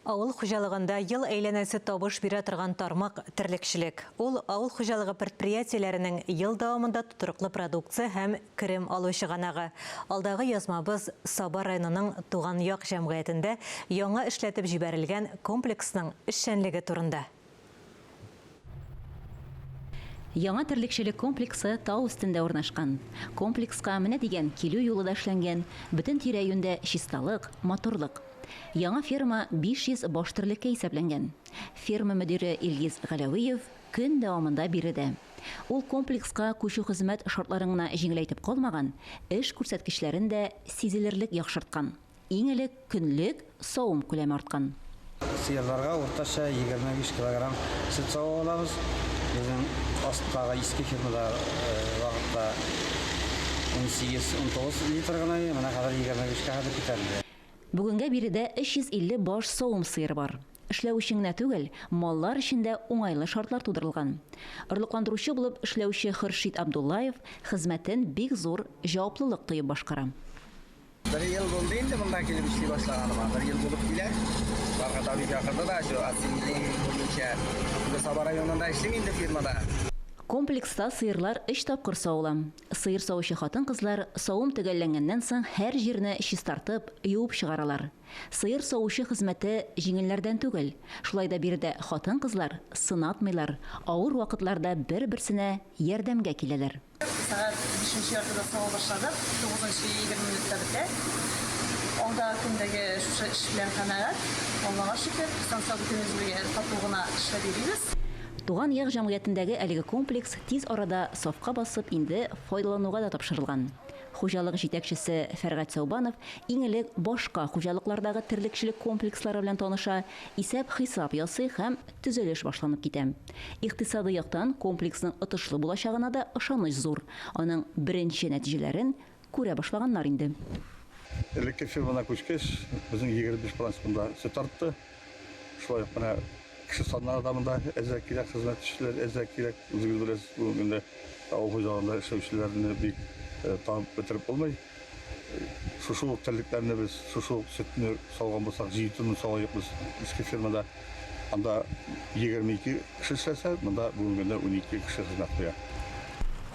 Авыл хуҗалыгында ел әйләнәсе табыш бирә торган тармак, терлекчелек. Ул авыл хуҗалыгы предприятиеләренең ел дәвамында тотрыклы продукция һәм керем алу чыганагы. Алдагы язмабыз Саба районының Туган як җәмгыятендә яңа эшләтеп җибәрелгән комплексның эшчәнлеге турында. Яңа терлекчелек комплексы тау өстендә урнашкан. Комплекска менә дигән килү юлы да эшләнгән, бөтен тирә-юньдә чисталык, матурлык. Яңа ферма 500 баш терлеккә исәпләнгән. Ферма мөдире Илгиз Галәвиев көн дәвамында биредә. Ул комплекска күчү хезмәт шартларын гына җиңеләйтеп калмаган, эш күрсәткечләрен дә сизелерлек яхшырткан. Иң элек көнлек савым күләме арткан. Сыерларга уртача 25 килограмм сөт сава алабыз. Безнең асттагы иске фермада вакытта 18-19 литр гына иде, менә хәзер 25 кә хәтле күтәрелде. Бүгенгә биредә 350 баш савым сыеры бар. Эшләү өчен генә түгел, маллар өчен дә уңайлы шартлар тудырылган. Орлыкландыручы булып эшләүче Хөршит Абдуллаев хезмәтен бик зур җаваплылык тоеп башкара. Бер ел булды инде монда килеп эшли башлаганыма. Бер ел булып килә. Фархат абый чакырды да, шул ассимилинг буенча. Инде Саба районында эшлим инде фирмада. Комплекста сыерлар өч тапкыр савыла. Сыер савучы хатын-кызлар савым төгәлләнгәннән соң һәр җирне чистартып, юып чыгаралар. Сыер савучы хезмәте җиңелләрдән түгел. Шулай да биредә хатын-кызлар сынатмыйлар, авыр вакытларда бер-берсенә ярдәмгә киләләр. Сәгать бишенче яртыда сава башладык, тугызынчы 20 минутта бетә. Алдагы көндәге шушы эш белән канәгать, Аллага шөкер, исән-сау бөтенебез бергә тату гына эшләп йөрибез. Туган як җәмгыятендәге әлеге комплекс тиз арада сафка басып, инде файдалануга да тапшырылган. Хуҗалык җитәкчесе Фәргать Сәүбанов иң элек башка хуҗалыклардагы терлекчелек комплекслары белән таныша, исәп-хисап ясый һәм төзелеш башланып китә. Икътисадый яктан комплексның отышлы булачагына да ышаныч зур. Аның беренче нәтиҗәләрен күрә башлаганнар инде. Элекке фермадан күчкәч, безнең 25 процент монда сөт артты. Шулай ук менә кеше саннары да монда әзрәк кирәк, хезмәтчеләр әзрәк кирәк. Үзегез беләсез, бүгенге көндә авыл хуҗалыгында эшләүчеләрне бик табып бетереп булмый. Шушы ук терлекләрне без, шушы ук сөтне сауган булсак, 7 тонна саваек без иске фермада. Анда 22 кеше эшләсә, монда бүгенге көндә 12 кеше хезмәт куя.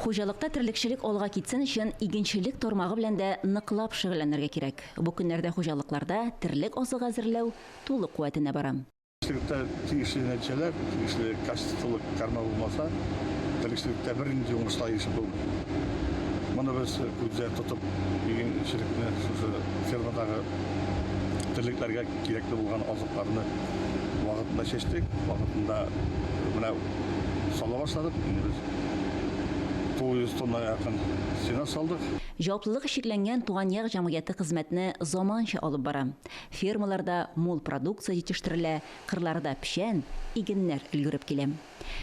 Хуҗалыкта терлекчелек алга китсен өчен игенчелек тармагы белән дә ныклап шөгыльләнергә кирәк. Бу көннәрдә хуҗалыкларда терлек азыгы әзерләү тулы куәтенә бара. Терлекчелектә тиешле нәтиҗәләр, тиешле качестволы корма булмаса, терлекчелектә бернинди уңышка ирешеп булмый. Моны без күздә тотып, игенчелекне шушы фермадагы терлекләргә кирәкле булган азыкларны вакытында чәчтек, вакытында менә сала башладык. Инде без 900 тонна якын сенаж салдык. Җаваплылыгы чикләнгән Туган як җәмгыяте хезмәтне заманча алып бара. Фермаларда мул продукция җитештерелә, кырларда печән, игеннәр өлгереп килә.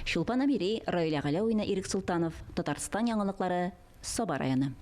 Чулпан Әмири, Раилә Галәвина, Ирек Солтанов, Татарстан яңалыклары, Саба районы.